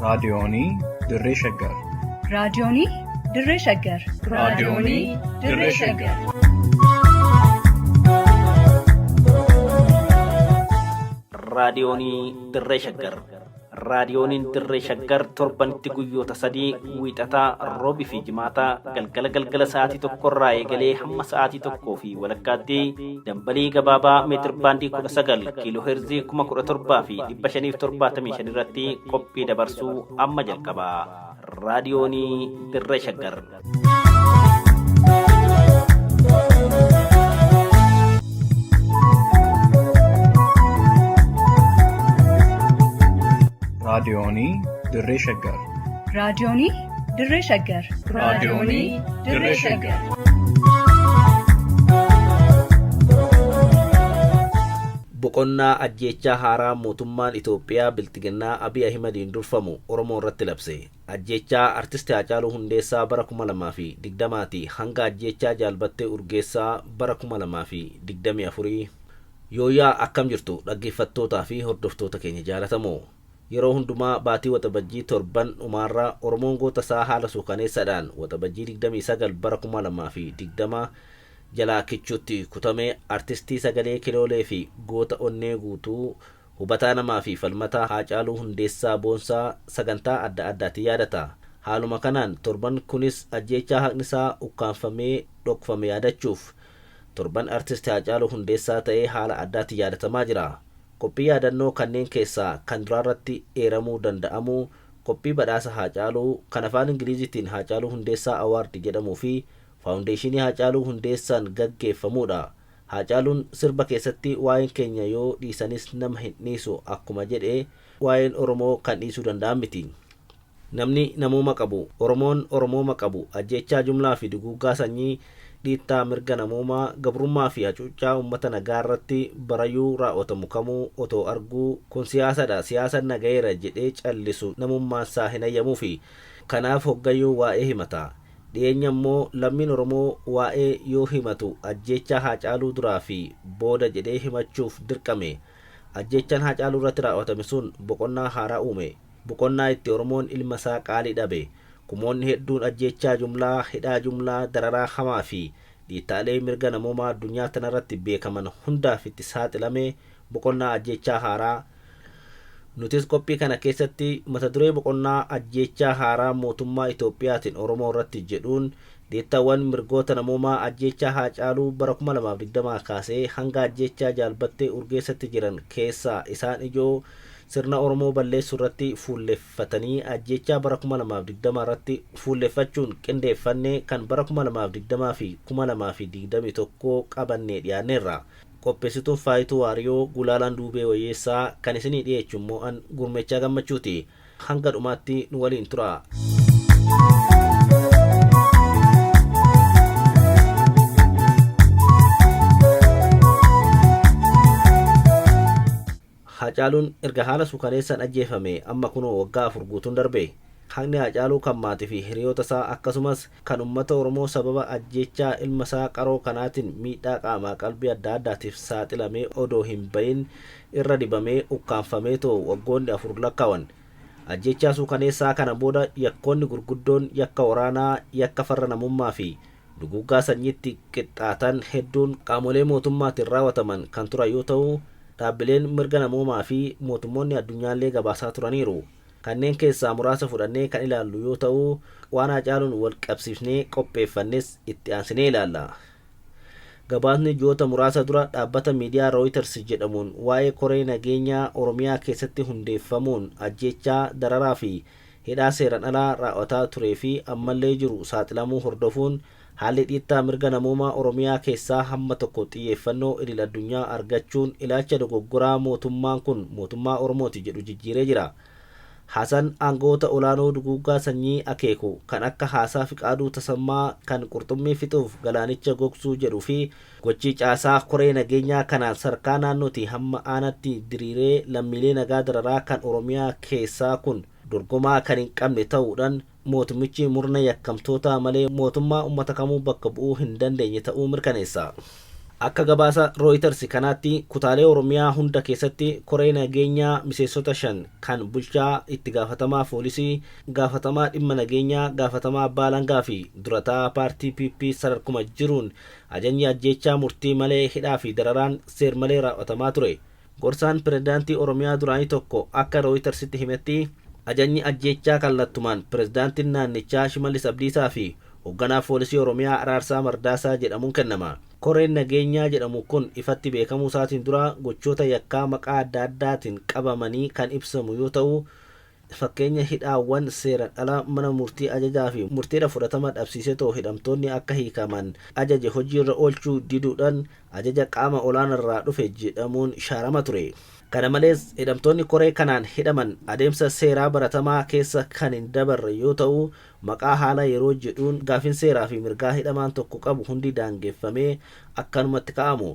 Raadiyoonii Dirree Shaggar. Raadiyoonii Dirree Shaggar. Raadiyoonii Dirree Shaggar. Raadiyoonii Dirree Shaggar. Raadiyooniin Dirree Shaggar torbanitti guyyoota sadii wiixataa, roobii fi jimaataa galgala galgala sa'aatii tokkorraa eegalee hamma sa'aatii tokkoo fi walakkaatti dambalii gabaabaa meetir baandii 19 kiiloo heerzii 17,575 irratti qophii dabarsuu amma jalqaba. Raadiyoonii Dirree Shaggar. Raadiyoonii Dirree Shaggar. Raadiyoonii Dirree Shaggar. Raadiyoonii Dirree Shaggar. Boqonnaa ajjeechaa haaraa mootummaan Itoophiyaa Bilxiginnaa Abiy Ahimadiin durfamu Oromoo irratti labse. Ajjeechaa Artisti Haacaaluu Hundeessaa bara 2020ti hanga ajjeechaa Jaal Battee Urgeessaa bara 2024. Yooyyaa akkam jirtu dhaggeeffattootaa fi hordoftoota keenya jaalatamoo. Yeroo hundumaa baatii Waxabajjii torban dhumaarra Oromoon goota isaa haala suukaneessadhaan Waxabajjii 29 bara 2020 jalaa kichuutti kutame artistii sagalee kiloolee fi goota onnee guutuu hubataa namaa fi falmataa Haacaaluu Hundeessaa Boonsaa sagantaa adda addaatiin yaadata. Haaluma kanaan torban kunis ajjeechaa haqni isaa ukkaamfamee dhokfame yaadachuuf torban Artist Haacaaluu Hundeessaa ta'ee haala addaatiin yaadatamaa jira. Qophii yaadannoo kanneen keessaa kan duraarratti eeramuu danda'amu qophii badhaasa Haacaaluu kan afaan Ingiliiziitiin Haacaaluu Hundeessaa Award jedhamuu fi Faawundeeshinii Haacaaluu Hundeessaan gaggeeffamuudha. Haacaaluun sirba keessatti waa'een keenya yoo dhiisanis nama hin dhiisu akkuma jedhe waa'een Oromoo kan dhiisuu danda'an miti. Namni namooma qabu, Oromoon Oromooma qabu ajjeechaa jumlaa fi duguuggaa sanyii, dhiittaa mirga namoomaa, gabrummaa fi hacuuccaa ummata nagaa irratti barayuu raawwatamu kamuu otoo arguu kun siyaasadha, siyaasan na gaheera jedhee callisu namummaansaa hin hayyamuufi. Kanaaf hoggayyuu waa'ee himata. Dhiyeenya immoo lammiin Oromoo waa'ee yoo himatu ajjeechaa Haacaaluu duraa fi booda jedhee himachuuf dirqame. Ajjeechaan Haacaaluu irratti raawwatame sun boqonnaa haaraa uume. Boqonnaa itti Oromoon ilma isaa qaalii dhabe. Kumoonni hedduun ajjeechaa jumlaa, hidhaa jumlaa, dararaa hamaa fi dhiittaalee mirga namoomaa addunyaa tanarratti beekaman hundaaf itti saaxilame boqonnaa ajjeechaa haaraa Nutis qophii kana keessatti mata duree boqonnaa ajjeechaa haaraa mootummaa Itoophiyaatiin Oromoo irratti jedhuun dhiittaawwan mirgoota namoomaa ajjeechaa Haacaaluu bara 2020 kaasee hanga ajjeechaa Jaal Battee Urgeessatti jiran keessaa isaan ijoo sirna Oromoo balleessuu irratti fuulleffatanii ajjeechaa bara 2020 irratti fuulleffachuun qindeeffanne kan bara 2020 fi 2021 qabannee dhiyaanneerra. Qopheessituun Faayituu Waariyoo, Gulaalaan Duubee Wayyeessaa, kan isinii dhiyeechu immoo an Gurmeechaa Gammachuuti. Hanga dhumaatti nu waliin turaa. Haacaaluun erga haala suukaneessaan ajjeefamee amma kunoo waggaa 4 guutuun darbe. Haqni Haacaaluu kan maatii fi hiriyoota isaa akkasumas kan ummata Oromoo sababa ajjeechaa ilma isaa qaroo kanaatiin miidhaa qaamaa qalbii adda addaatiif saaxilamee odoo hin bahin irra dibamee ukkaamfameetoo waggoonni 4 lakkaawan. Ajjeechaa suukaneessaa kana booda yakkoonni gurguddoon yakka waraanaa, yakka farra namummaa fi duguuggaa sanyiitti qixxaatan hedduun qaamolee mootummaatiin raawwataman kan turan yoo ta'u, dhaabbileen mirga namoomaa fi mootummoonni addunyaallee gabaasaa turaniiru. Kanneen keessaa muraasa fudhannee kan ilaallu yoo ta'u, waan Haacaaluun walqabsiifnee qopheeffannes itti aansinee ilaalla. Gabaasni ji'oota muraasa dura dhaabbata miidiyaa Reuters jedhamuun waa'ee koree nageenyaa Oromiyaa keessatti hundeeffamuun ajjeechaa, dararaa fi hidhaa seeran alaa raaw'ataa turee fi ammallee jiru saaxilamuu hordofuun haalli dhiittaa mirga namoomaa Oromiyaa keessaa hamma tokko xiyyeeffannoo idil-addunyaa argachuun ilaalcha dogoggoraa mootummaan kun mootummaa Oromooti jedhu jijjiiree jira. Haasaan aangawoota olaanoo duguuggaa sanyii akeeku kan akka haasaa Fiqaaduu Tasammaa kan qurxummii fixuuf galaanicha gogsuu jedhu fi gochi caasaa koree nageenyaa kanaan sarkaa naannootii hamma aanaatti diriiree lammiilee nagaa dararaa kan Oromiyaa keessaa kun dorgomaa kan hin qabne ta'uudhan mootummichi murna yakkamtootaa malee mootummaa ummata kamuu bakka bu'uu hin dandeenye ta'uu mirkaneessa. Akka gabaasa Rooyiters kanaatti kutaalee Oromiyaa hunda keessatti koree nageenyaa miseensota 5 kan bulchaa, itti gaafatamaa poolisii, gaafatamaa dhimma nageenyaa, gaafatamaa abbaa alangaa fi durataa paartii PP sadarkuma jiruun ajajni ajjeechaa murtii malee hidhaa fi dararaan seer malee raawwatamaa ture. Gorsaan pirezidaantii Oromiyaa duraanii tokko akka Rooyitersitti himetti ajajni ajjeechaa kallattumaan pirezidaantiin naannichaa Shimallis Abdiisaa fi hoogganaa poolisii Oromiyaa Araarsaa Mardaasaa jedhamuun kennama. Koreen nageenyaa jedhamu kun ifatti beekamuu isaatiin dura gochoota yakkaa maqaa adda addaatiin qabamanii kan ibsamu yoo ta'u, fakkeenya hidhaawwan seeraan ala mana murtii ajajaa fi murtiidha fudhatama dhabsiisee ta'u hidhamtoonni akka hiikaman ajaje hojiirra oolchuu diduudhaan ajaja qaama olaanaarraa dhufe jedhamuun shaarama ture. Kana malees hidhamtoonni koree kanaan hidhaman adeemsa seeraa baratamaa keessa kan hin dabarre yoo ta'u, maqaa haala yeroo jedhuun gaafin seeraa fi mirgaa hidhamaan tokko qabu hundi daangeffamee akkanumatti ka'amu.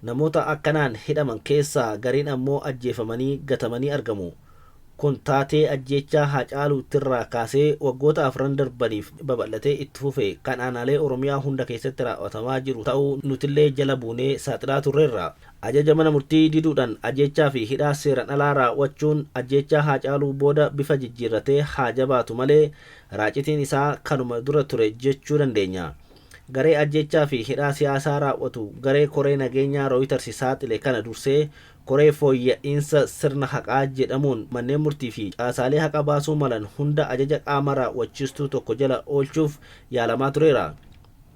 Namoota akkanaan hidhaman keessaa gariin ammoo ajjeefamanii gatamanii argamu. Kun taatee ajjeechaa Haacaaluutirraa kaasee waggoota 4 darbaniif babal'atee itti fufe kan aanaalee Oromiyaa hunda keessatti raawwatamaa jiru ta'uu nutillee jala buunee saaxilaa turreerra. Ajaja mana murtii diduudhaan ajjeechaa fi hidhaa seeraan alaa raawwachuun ajjeechaa Haacaaluu booda bifa jijjiirratee haa jabaatu malee raacitiin isaa kanuma dura ture jechuu dandeenya. Garee ajjeechaa fi hidhaa siyaasaa raawwatu garee koree nageenyaa Rooyiters saaxile kana dursee koree fooyya'insa sirna haqaa jedhamuun manneen murtii fi caasaalee haqa baasuu malan hunda ajaja qaama raawwachiistuu tokko jala oolchuuf yaalamaa tureera.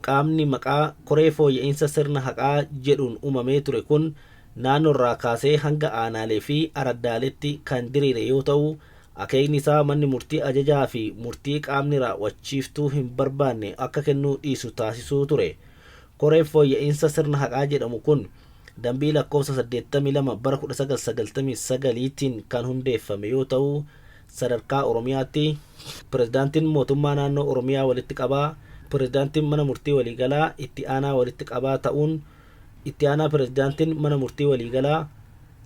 Qaamni maqaa koree fooyya'insa sirna haqaa jedhuun uumamee ture kun naannoorraa kaasee hanga aanaalee fi araddaaleetti kan diriire yoo ta'u, akeekni isaa manni murtii ajajaa fi murtii qaamni raawwachiiftuu hin barbaanne akka kennuu dhiisu taasisuu ture. Koree fooyya'insa sirna haqaa jedhamu kun dambii lakkoofsa 82 bara 1999tiin kan hundeeffame yoo ta'u, sadarkaa Oromiyaatti pirezidaantiin mootummaa naannoo Oromiyaa walitti qabaa, pirezidaantiin mana murtii waliigalaa itti aanaa walitti qabaa ta'uun itti aanaa pirezidaantiin mana murtii waliigalaa,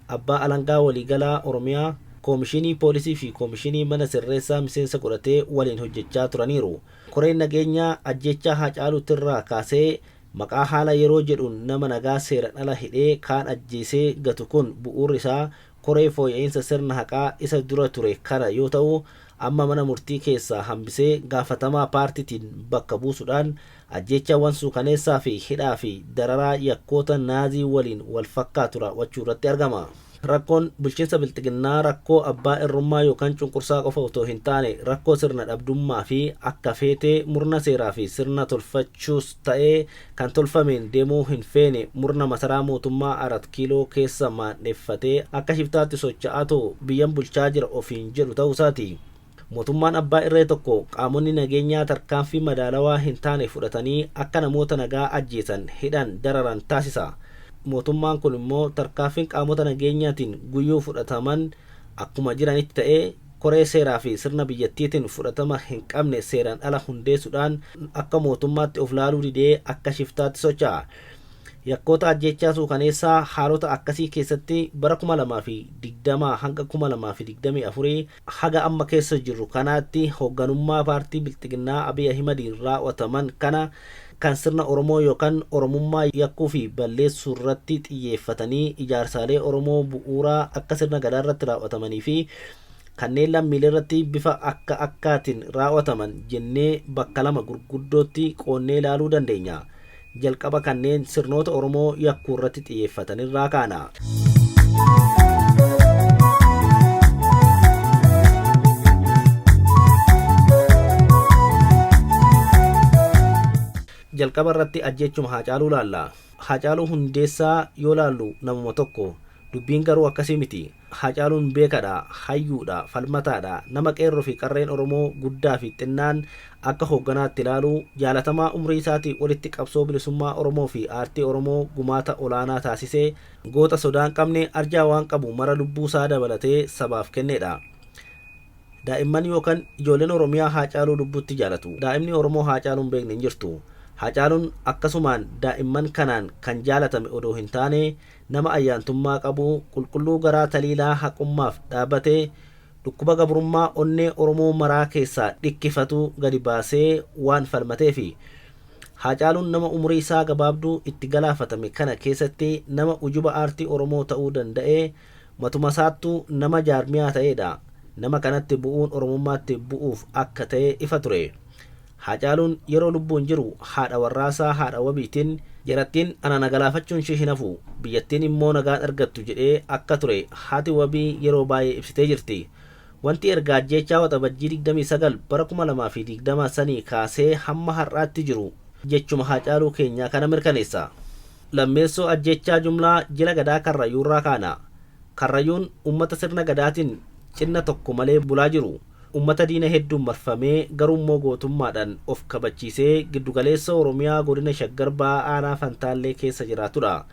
abbaa alangaa waliigalaa Oromiyaa, koomishinii poolisii fi koomishinii mana sirreessaa miseensa godhatee waliin hojjechaa turaniiru. Koreen nageenyaa ajjeechaa Haacaaluutirraa kaasee maqaa haala yeroo jedhuun nama nagaa seeraan ala hidhee kaan ajjeesee gatu kun bu'uurri isaa koree fooyya'insa sirna haqaa isa dura ture kana yoo ta'u, amma mana murtii keessaa hambisee gaafatamaa paartiitiin bakka buusuudhaan ajjeechaawwan suukaneessaa fi hidhaa fi dararaa yakkoota naazii waliin wal fakkaatu raawwachuu irratti argama. Rakkoon bulchiinsa bilxiginnaa rakkoo abbaa irrummaa yookaan cunqursaa qofa otoo hin taane rakkoo sirna dhabdummaa fi akka feetee murna seeraa fi sirna tolfachuus ta'ee kan tolfameen deemuu hin feene murna masaraa mootummaa 4 kiiloo keessa maandheeffatee akka shiftaatti socho'aa ta'u biyyan bulchaa jira ofiin jedhu ta'uu isaati. Mootummaan abbaa irree tokko qaamonni nageenyaa tarkaanfii madaalawaa hin taane fudhatanii akka namoota nagaa ajjeesan, hidhan, dararan taasisa. Mootummaan kun immoo tarkaanfiin qaamota nageenyaatiin guyyuu fudhataman akkuma jiranitti ta'ee koree seeraa fi sirna biyyattiitiin fudhatama hin qabne seeraan ala hundeessuudhaan akka mootummaatti of laaluu didee akka shiftaatti socho'a. Yakkoota ajjeechaa suukaneessaa haalota akkasii keessatti bara 2020 hanga 2024 haga amma keessa jirru kanaatti hoogganummaa paartii bilxiginnaa Abiy Ahimadiin raawwataman kana kan sirna Oromoo yookaan Oromummaa yakkuu fi balleessuu irratti xiyyeeffatanii ijaarsaalee Oromoo bu'uuraa akka sirna gadaa irratti raawwatamanii fi kanneen lammiilee irratti bifa akka akkaatiin raawwataman jennee bakka lama gurguddootti qoonnee ilaaluu dandeenya. Jalqaba kanneen sirnoota Oromoo yakkuu irratti xiyyeeffatan irraa kaana. Jalqaba irratti ajjeechuma Haacaaluu laalla. Haacaaluu Hundeessaa yoo laallu namuma tokko. Dubbiin garuu akkasii miti. Haacaaluun beekadha, hayyuudha, falmataadha, nama qeerroo fi qarreen Oromoo guddaa fi xinnaan akka hoogganaatti ilaalu, jaalatamaa umrii isaatii olitti qabsoo bilisummaa Oromoo fi aartii Oromoo gumaata olaanaa taasise, goota sodaa hin qabne, arjaa waan qabu mara lubbuu isaa dabalatee sabaaf kennedha. Daa'imman yookaan ijoolleen Oromiyaa Haacaaluu lubbuutti jaalatu. Daa'imni Oromoo Haacaaluu hin beekne hin jirtu. Haacaaluun akkasumaan daa'imman kanaan kan jaalatame odoo hin taane nama ayyaantummaa qabu, qulqulluu garaa taliilaa haqummaaf dhaabate, dhukkuba gabrummaa onnee Oromoo maraa keessaa dhikkifatu gadi baasee waan falmateefi. Haacaaluun nama umurii isaa gabaabduu itti galaafatame kana keessatti nama ujuba aartii Oromoo ta'uu danda'ee matuma isaattuu nama jaarmiyaa ta'edha. Nama kanatti bu'uun Oromummaatti bu'uuf akka ta'e ifa ture. Haacaaluun yeroo lubbuun jiru haadha warraasaa haadha wabiitiin jarattiin ana na galaafachuun ishee hin hafu, biyyattiin immoo nagaan argattu jedhee akka ture haati wabii yeroo baay'ee ibsitee jirti. Wanti erga ajjeechaa Waxabajjii 29 bara 2020 sanii kaasee hamma har'aatti jiru jechuma Haacaaluu keenyaa kana mirkaneessa. Lammeessoo ajjeechaa jumlaa jila gadaa Karrayyuurraa kaana. Karrayyuun uummata sirna gadaatiin cinna tokko malee bulaa jiru. Uummata diina hedduun marfamee garuummoo gootummaadhaan of kabachiisee giddugaleessa Oromiyaa godina Shaggar Ba'aa aanaa Fantaallee keessa jiraatudha.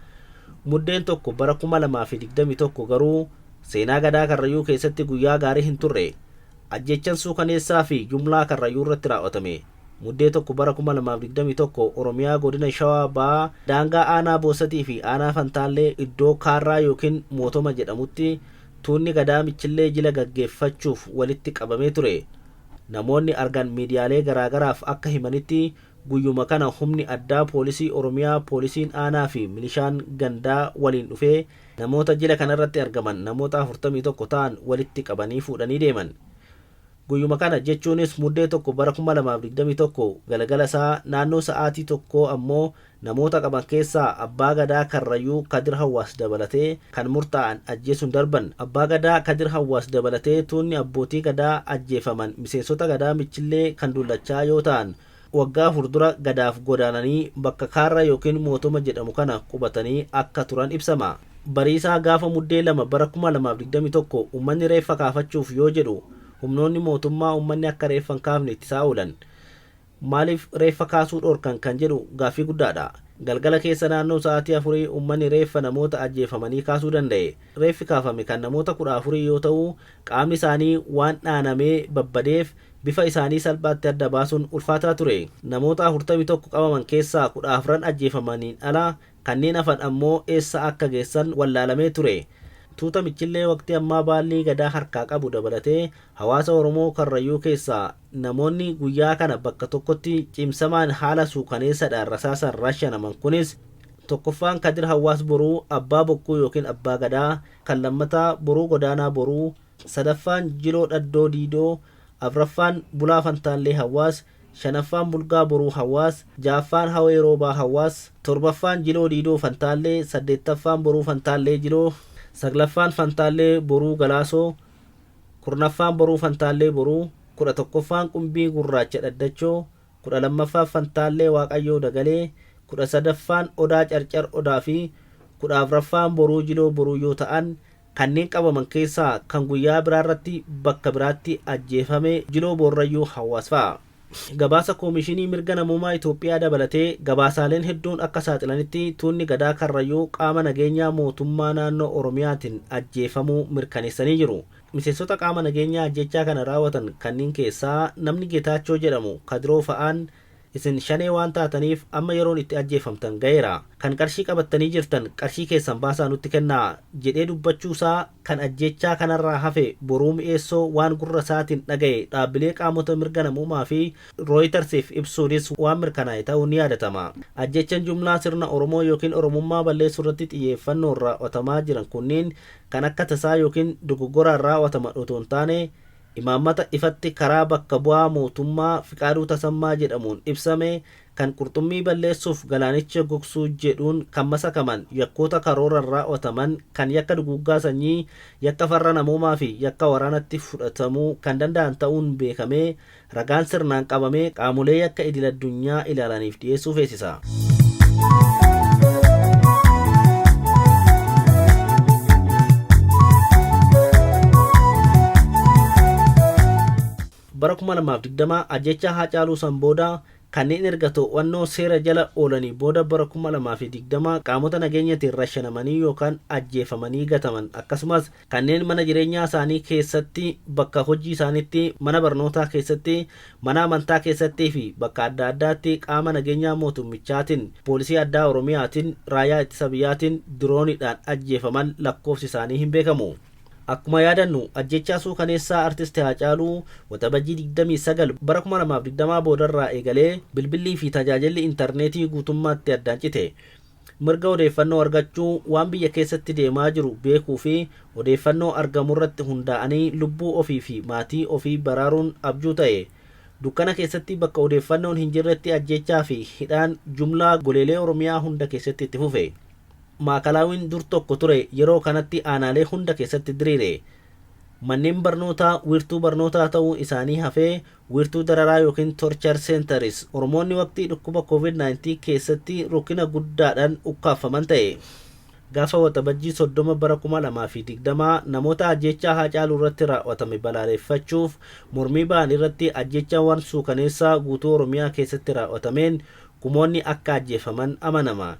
Muddeen 1 bara 2021 garuu seenaa gadaa Karrayyuu keessatti guyyaa gaarii hin turre. Ajjeechaan suukaneessaa fi jumlaa Karrayyuu irratti raawwatame. Muddee 1 bara 2021 Oromiyaa godina Shawaa Ba'aa daangaa aanaa Boosatii fi aanaa Fantaallee iddoo Kaarraa yookiin Mootoma jedhamutti tuunni gadaa Michillee jila gaggeeffachuuf walitti qabamee ture. Namoonni argan miidiyaalee garaagaraaf akka himanitti guyyuma kana humni addaa poolisii Oromiyaa, poolisiin aanaa fi milishaan gandaa waliin dhufee namoota jila kanarratti argaman namoota 41 ta'an walitti qabanii fuudhanii deeman. Guyyuma kana jechuunis Muddee 1 bara 2021 galgala isaa naannoo sa'aatii tokkoo ammoo namoota qaban keessaa Abbaa Gadaa Karrayyuu Kadir Hawaas dabalatee kan murtaa'an ajjeesuun darban. Abbaa Gadaa Kadir Hawaas dabalatee tuunni abbootii gadaa ajjeefaman miseensota gadaa Michillee kan dullachaa yoo ta'an waggaa 4 dura gadaaf godaananii bakka Kaarra yookiin Mootoma jedhamu kana qubatanii akka turan ibsama. Bariisaa gaafa Muddee 2 bara 2021 uummanni reeffa kaafachuuf yoo jedhu humnoonni mootummaa uummanni akka reeffa hin kaafne ittisaa oolan. Maaliif reeffa kaasuu dhorkan kan jedhu gaaffii guddaadha. Galgala keessa naannoo sa'aatii afurii uummanni reeffa namoota ajjeefamanii kaasuu danda'e. Reeffi kaafame kan namoota 14 yoo ta'u qaamni isaanii waan dhaanamee babbadeef bifa isaanii salphaatti adda baasuun ulfaataa ture. Namoota 41 qabaman keessaa 14 ajjeefamaniin ala kanneen hafan ammoo eessa akka geessan wallaalamee ture. Tuuta Michillee waqtii ammaa baallii gadaa harkaa qabu dabalatee hawaasa Oromoo Karrayyuu keessaa namoonni guyyaa kana bakka tokkotti cimsamaan haala suukaneessadhaan rasaasan rashanaman kunis tokkoffaan Kadir Hawaas Boruu Abbaa Bokkuu yookiin Abbaa Gadaa, kan lammataa Boruu Godaanaa Boruu, sadaffaan Jiloo Dhaddoo Diidoo, afraffaan Bulaa Fantaallee Hawaas, shanaffaan Bulgaa Boruu Hawaas, ja'affaan Hawee Roobaa Hawaas, torbaffaan Jiloo Diidoo Fantaallee, saddeettaffaan Boruu Fantaallee Jiloo, saglaffaan Fantaallee Boruu Galaasoo, kurnaffaan Boruu Fantaallee Boruu, 11ffaan Qumbii Gurraacha Dhaddachoo, 12ffaan Fantaallee Waaqayyoo Dagalee, 13ffaan Odaa Carcar Odaa fi 14ffaan Boruu Jiloo Boruu yoo ta'an kanneen qabaman keessaa kan guyyaa biraarratti bakka biraatti ajjeefame Jiloo Boorrayyuu Hawaas fa'a. Gabaasa Koomishinii Mirga Namoomaa Itoophiyaa dabalatee gabaasaaleen hedduun akka saaxilanitti tuunni gadaa Karrayyuu qaama nageenyaa mootummaa naannoo Oromiyaatiin ajjeefamuu mirkaneessanii jiru. Miseensota qaama nageenyaa ajjeechaa kana raawwatan kanneen keessaa namni Getaachoo jedhamu Kadiroo fa'aan isin shanee waan taataniif amma yeroon itti ajjeefamtan ga'eera. Kan qarshii qabattanii jirtan qarshii keessan baasaa nutti kennaa jedhee dubbachuusaa kan ajjeechaa kanarraa hafe Boruu Mi'eessoo waan gurra isaatiin dhaga'e dhaabbilee qaamota mirga namoomaa fi Rooyitarsiif ibsuunis waan mirkanaa'e ta'uun ni yaadatama. Ajjeechaan jumlaa sirna Oromoo yookiin Oromummaa balleessuu irratti xiyyeeffannoon raawwatamaa jiran kunniin kan akka tasaa yookiin dogoggoraan raawwataman otoo hin taane imaammata ifatti karaa bakka bu'aa mootummaa Fiqaaduu Tasammaa jedhamuun ibsame kan qurxummii balleessuuf galaanicha gogsuu jedhuun kan masakaman yakkoota karooraan raawwataman kan yakka duguuggaa sanyii, yakka farra namoomaa fi yakka waraanatti fudhatamuu kan danda'an ta'uun beekamee ragaan sirnaan qabamee qaamolee yakka idil addunyaa ilaalaniif dhiyeessuu feesisa. Bara 2020 ajjeechaa Haacaaluu san booda kanneen erga to'annoo seera jala oolanii booda bara 2020 qaamota nageenyatiin rashanamanii yookaan ajjeefamanii gataman akkasumas kanneen mana jireenyaa isaanii keessatti, bakka hojii isaaniitti, mana barnootaa keessatti, mana amantaa keessattii fi bakka adda addaatti qaama nageenyaa mootummichaatiin, poolisii addaa Oromiyaatiin, raayyaa ittisa biyyaatiin dirooniidhaan ajjeefaman lakkoofsi isaanii hin beekamu. Akkuma yaadannu, ajjechaa suukaneessaa Artist Haacaaluu Waxabajjii 29 bara 2020 boodarraa eegalee bilbillii fi tajaajilli intarneetii guutummaatti addaan cite. Mirga odeeffannoo argachuu, waan biyya keessatti deemaa jiru beekuu fi odeeffannoo argamurratti hundaa'anii lubbuu ofii fi maatii ofii baraaruun abjuu ta'e. Dukkana keessatti, bakka odeeffannoon hin jirretti, ajjechaa fi hidhaan jumlaa goleelee Oromiyaa hunda keessatti itti fufe. Maakalaawwiin dur tokko ture yeroo kanatti aanaalee hunda keessatti diriire. Manneen barnootaa wiirtuu barnootaa ta'uu isaanii hafee wiirtuu dararaa yookiin torture centers Oromoonni waqtii dhukkuba COVID-19 keessatti rukkina guddaadhaan ukkaaffaman ta'e. Gaafa Waxabajjii 30 bara 2020 namoota ajjechaa Haacaaluu irratti raawwatame balaaleffachuuf mormii ba'an irratti ajjechaawwan suukaneessaa guutuu Oromiyaa keessatti raawwatameen kumoonni akka ajjeefaman amanama.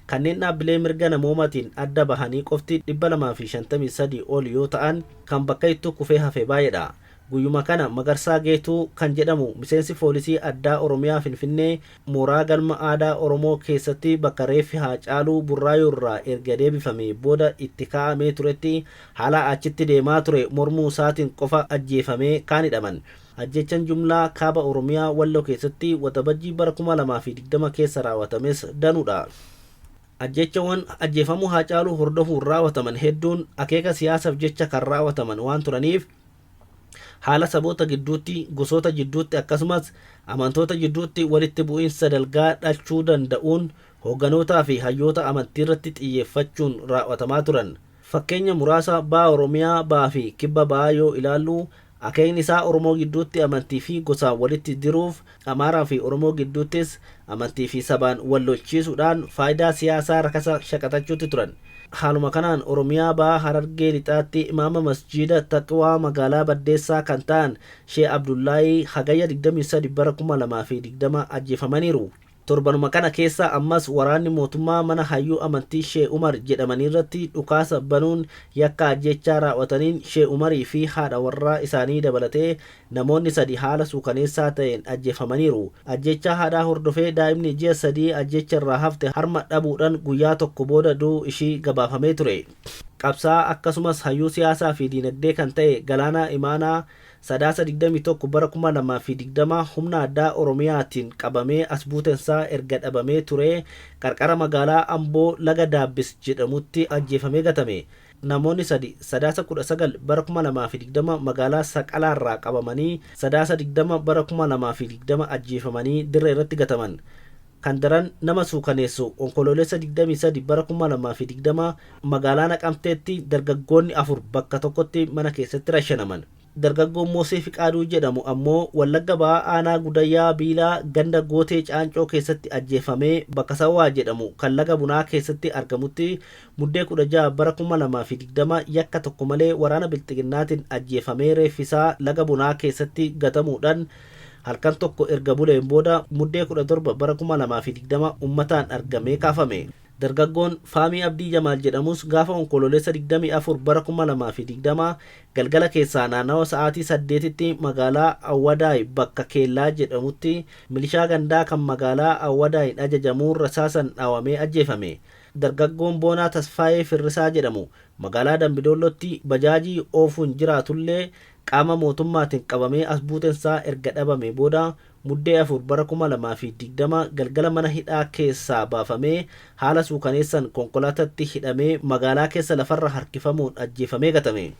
Kanneen dhaabbilee mirga namoomaatiin adda bahanii qofti 253 ol yoo ta'an, kan bakka ittuu kufee hafe baay'eedha. Guyyuma kana Magarsaa Geetuu kan jedhamu miseensi poolisii addaa Oromiyaa Finfinnee mooraa galma aadaa Oromoo keessatti, bakka reeffi Haacaaluu Burraayuu irraa erga deebifamee booda itti kaa'amee turetti, haala achitti deemaa ture mormuu isaatiin qofa ajjeefamee kaan hidhaman. Ajjechan jumlaa kaaba Oromiyaa Walloo keessatti Waxabajjii bara 2020 keessa raawwatames danuudha. Ajjechawwan ajjeefamuu Haacaaluu hordofuun raawwataman hedduun akeeka siyaasaaf jecha kan raawwataman waan turaniif, haala saboota gidduutti, gosoota jidduutti, akkasumas amantoota jidduutti walitti bu'iinsa dalgaa dhalchuu danda'uun hoogganootaa fi hayyoota amantii irratti xiyyeeffachuun raawwatamaa turan. Fakkeenya muraasa ba'a Oromiyaa, ba'aa fi kibba ba'aa yoo ilaallu, akeekni isaa Oromoo gidduutti amantii fi gosaan walitti diruuf, Amaaraa fi Oromoo gidduuttis amantii fi sabaan wal lolchiisuudhaan faayidaa siyaasaa rakasa shaqatachuutti turan. Haaluma kanaan Oromiyaa ba'aa Harargee Lixaatti imaama masjiida Taqwaa magaalaa Baddeessaa kan ta'an Shee Abdullaahii Hagayya 23 bara 2020 ajjeefamaniiru. Torbanuma kana keessa ammas waraanni mootummaa mana hayyuu amantii Shee Umar jedhamaniirratti dhukaasa banuun yakka ajjechaa raawwataniin Shee Umarii fi haadha warraa isaanii dabalatee namoonni sadi haala suukaneessaa ta'een ajjeefamaniiru. Ajjechaa haadhaa hordofee daa'imni ji'a 3 ajjecha irraa hafte harma dhabuudhaan guyyaa tokko booda du'uu ishii gabaafamee ture. Qabsaa'aa akkasumas hayyuu siyaasaa fi diinagdee kan ta'e Galaanaa Imaanaa Sadaasa 21 bara 2020 humna addaa Oromiyaatiin qabamee as buutensaa erga dhabamee turee qarqara magaalaa Amboo laga Daabbis jedhamutti ajjeefamee gatame. Namoonni sadi Sadaasa 19 bara 2020 magaalaa Saqalaarraa qabamanii Sadaasa 20 bara 2020 ajjeefamanii dirree irratti gataman. Kan daran nama suukaneessu Onkoloolessa 23 bara 2020 magaalaa Naqamteetti dargaggoonni afur bakka tokkotti mana keessatti rashanaman. Dargaggoon Moosee Fiqaaduu jedhamu ammoo Wallagga Ba'aa aanaa Gudayyaa Biilaa ganda Gootee Caancoo keessatti ajjeefamee bakka Sawwaa jedhamu kan laga Bunaa keessatti argamutti Muddee 16 bara 2020 yakka tokko malee waraana Bilxiginnaatiin ajjeefamee reeffisaa laga Bunaa keessatti gatamuudhaan halkan tokko erga buleen booda Muddee 17 bara 2020 uummataan argamee kaafame. Dargaggoon Faamii Abdii Jamaal jedhamus gaafa Onkoloolessa 24 bara 2020 galgala keessaa naannawa sa'aatii 8tti magaalaa Awwadaay bakka Keellaa jedhamutti milishaa gandaa kan magaalaa Awwadaayin ajajamuun rasaasan dhaawamee ajjeefame. Dargaggoon Boonaa Tasfaayee Firrisaa jedhamu magaalaa Dambidollootti bajaajii oofuun jiraatullee qaama mootummaatiin qabamee as buutensaa erga dhabame booda Muddee 4 bara 2020 galgala mana hidhaa keessaa baafamee haala suukaneessan konkolaatatti hidhamee magaalaa keessa lafarra harkifamuun ajjeefamee gatame.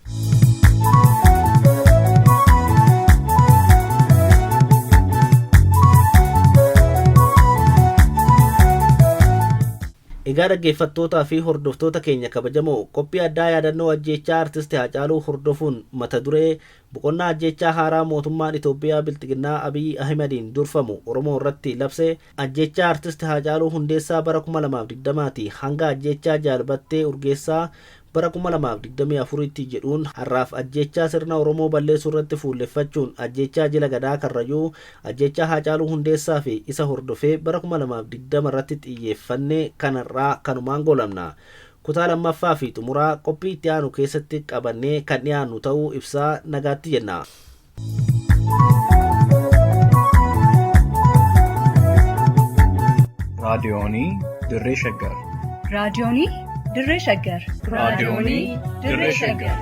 Egaa dhaggeeffattootaa fi hordoftoota keenya kabajamoo, qophii addaa yaadannoo ajjeechaa Artisti Haacaaluu hordofuun mata duree boqonnaa ajjeechaa haaraa mootummaan Itoophiyaa Bilxiginnaa Abiy Ahimadiin durfamu Oromoo irratti labse, ajjeechaa Artisti Haacaaluu Hundeessaa bara 2020ti hanga ajjeechaa Jaal Battee Urgeessaa bara 2024tti jedhuun har'aaf ajjeechaa sirna Oromoo balleessuu irratti fuulleffachuun ajjeechaa jila Gadaa Karrayyuu, ajjeechaa Haacaaluu Hundeessaa fi isa hordofee bara 2020 irratti xiyyeeffanne kanarraa kanumaan goolabna. Kutaa lammaffaa fi xumuraa qophii itti aanu keessatti qabannee kan dhiyaannu ta'uu ibsaa nagaatti jenna. Raadiyoonii Dirree Shaggar. Raadiyoonii Dirree Shaggar. Raadiyoonii Dirree Shaggar.